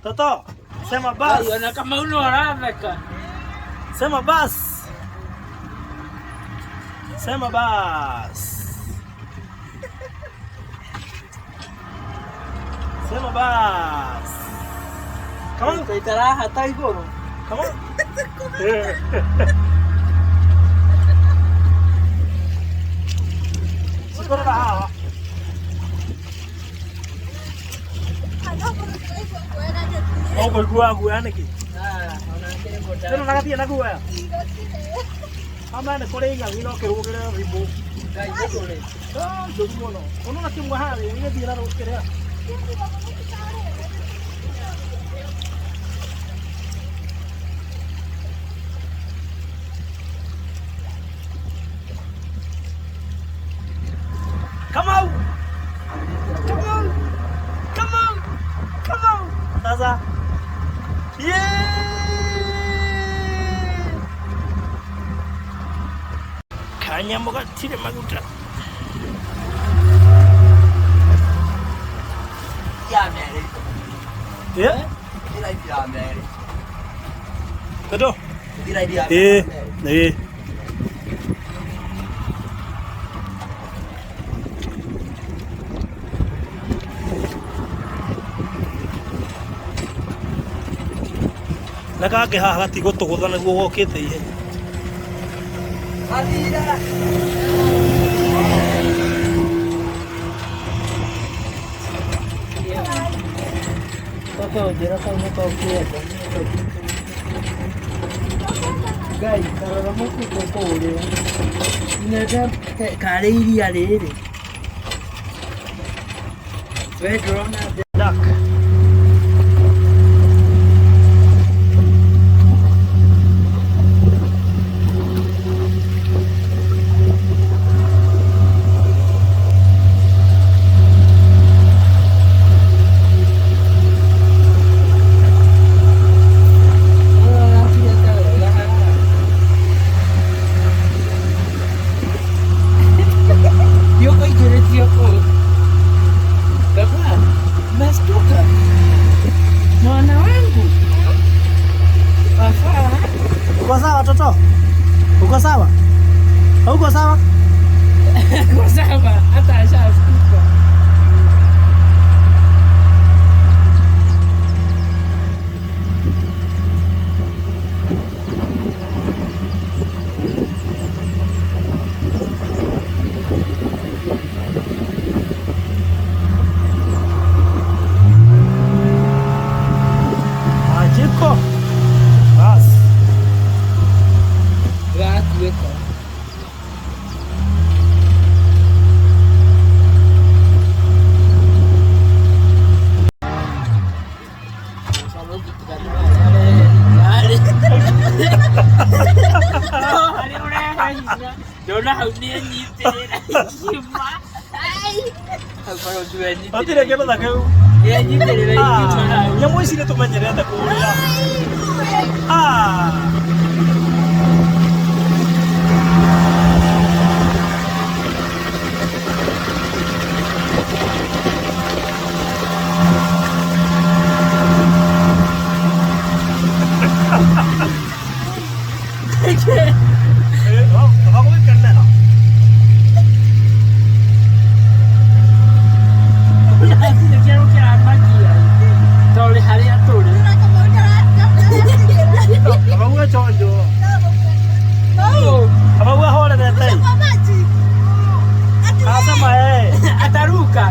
Toto, sema bas. Ona kama uno aratheka. Sema bas. Sema bas. Sema bas. Come on. Utaitara hata igũrũ. Come on. Sikorora haha. Ũkũigua guoya nĩkĩ? Ah, ona kĩrĩ Tena nagathiĩ na guoya. Ama nĩ kũrĩ ing'ang'i no kĩrũgĩre thimũ. Ngai igũrũ. Ah, njũru mũno. Ũnona kĩmwe harĩa gĩgĩthiĩ na kĩrĩa. Come on! Come on! Come on! Come on! Sasa. Yeah! Kanyamũ gatirĩ maguta. Ya merĩ. Yeah? Ira ya merĩ. Toto? Ira ya Eh, eh. Na kangĩ haha gatigũtũgũtha nĩguo gokĩte ihenya. Athira. Toto njĩra kau nĩko ũkĩenda. Ngai, tarora mũtugo kũrĩa. Inete karĩ iria rĩrĩ. We ndũrona Duck. Ndĩũkũingĩrĩtie kũu. Baba, mastuka. Mwana wangu. Baba. Uko sawa toto? Uko sawa? Uko sawa? Kwa sawa, hata ashastuka. Majiko. Bas. Gatuĩka. Ndona hau nĩenyitĩrĩra ikima. Hau barũthi wenyitĩrĩra Hatirĩ kĩndũ ta kĩu. Nĩenyitĩrĩra ikima hau. Nyamũ ici nĩ tũmenyerete kũrĩa. Ah. Eh, oh, wagũgĩkenera. Hatirĩ kĩndũ kĩramakia tondũ harĩa tũrĩ. Kamau e chonjo. Kamau ahorerete. Asema eh. Ataruka.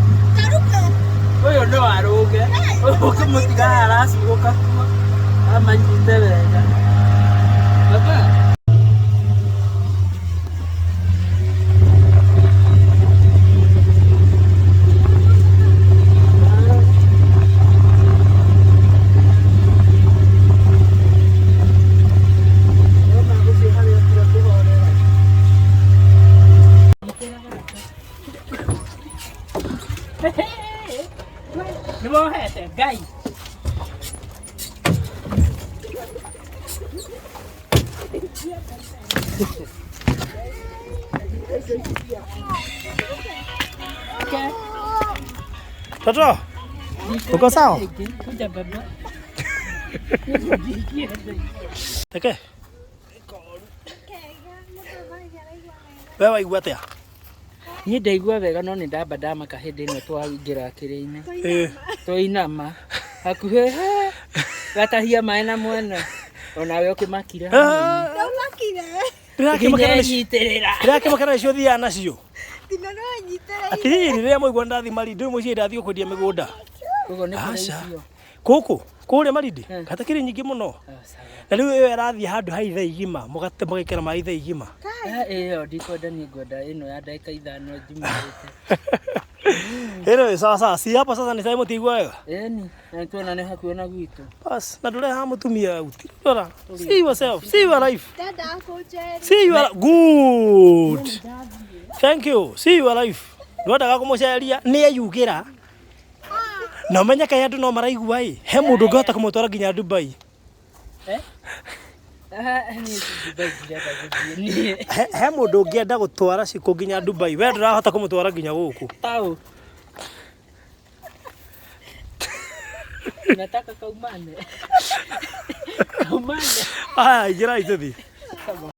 Ũyũ no arũge. Ũyũ ũkĩmũtiga aracugũka kuo. Amanyite wega. Baba. Nĩ wohete Ngai. Toto. Uko sawa? Kuja baba. Teke. We waigua atia? Niĩ ndaigua wega no nĩ ndamba ndamaka hĩndĩ ĩno twaingĩra kĩrĩ-inĩ. Eh. Twainama hakuhĩ he, gatahia maĩ na mwena onawe ũkĩmakira. Ndĩrakĩmakera nĩcio. Nyitĩrĩra. Ndĩrakĩmakera nĩcio thiaga nacio. Thina no nyitĩrĩire. Atirĩrĩ rĩrĩa mwaigua ndathiĩ Malindi, rĩu mũciĩ ndathiĩ kwendia mĩgũnda. Koguo nĩ kũrĩ Aca. icio. Kũkũ, kũrĩa Malindi, Eh. gatakĩrĩ nyingĩ mũno. Ah, sawa. Na rĩu ĩyo ĩrathiĩ handũ ha ithaa igima, mũgate mũgaikara maĩ ithaa igima. Ah, ĩyo ndikwenda niĩ ngwenda ĩno ya ndagĩka 5 njumĩrĩte. Ĩno sawa sawa, si hapa sasa ni time mũtiigua wega. Ĩni, na tuona nĩ hakuhĩ na gwitũ. Bas, na ndũrehaga mũtumia rora. See yourself, see your life. Dada akũnjerie. See your good. Thank you. See your life. Ndwendaga kũmũceria nĩ eyugĩra. Na ũmenye kaĩ andũ no maraigua ĩ, he mũndũ ũngĩhota kũmũtwara nginya Dubai. Eh? Ah, niĩ Dubai ndirenda gũthiĩ niĩ. He mũndũ ũngĩenda gũtwara Shiko nginya Dubai, we ndũrahota kũmũtwara nginya gũkũ. Tau. Nataka kaumane. Kaumane. Aya, ingĩrai tũthiĩ.